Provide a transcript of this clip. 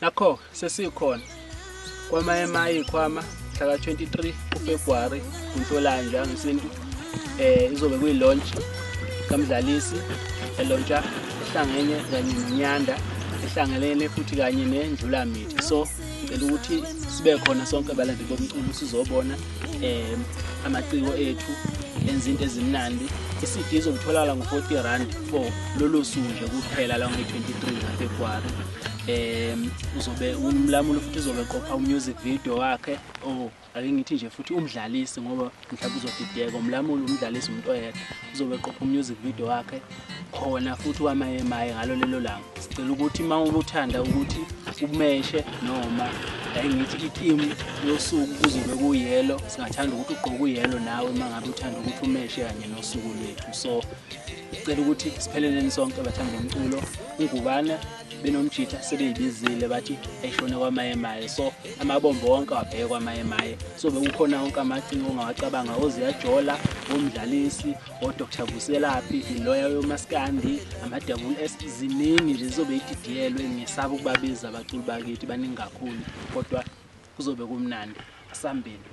Nakho sesikhona kwaMayemaye ikhwama mhla ka-23 kuFebruary kuNhlolanja ngesintu, izobe kuyi-launch kaMdlalisi elauncha ehlangene kanye noNyanda, ehlangelene futhi kanye neNdlulamithi. So ngicela ukuthi sibe khona sonke abalandeli bomculo, sizobona amaciko ethu enza into ezimnandi. I-CD izotholakala ngo-R40 for lolu suku nje kuphela la nge-23 kaFebruary. Uzobe umlamulo futhi uzobe qopha umusic video wakhe. Oh, ake ngithi nje futhi umdlalisi, ngoba mhlawumbe uzodideka, umlamulo, umdlalisi, umuntu oyedwa. Uzobe qopha umusic video wakhe khona futhi kwaMayemaye ngalo lelo langa. Sicela ukuthi uma ubuthanda ukuthi umeshe noma ake ngithi itheme yosuku kuzobe kuyellow, singathanda ukuthi ugqoke uyellow nawe uma ngabe uthanda ukuthi umeshe kanye nosuku lwethu. So cela ukuthi sipheleleni sonke abathanda umculo. Ungubana benomjitha sebeyibizile bathi eshone kwaMayemaye, so amabombo wonke awabheke kwaMayemaye. So bekukhona wonke amaciko ongawacabanga, oziyajola, omdlalisi, oDr Buselaphi, iloya yomaskandi, ama-Double S, ziningi nje, zizobe ididiyelwe. Ngisaba ukubabiza abaculi bakithi, baningi kakhulu, kodwa kuzobe kumnandi. Asambeni.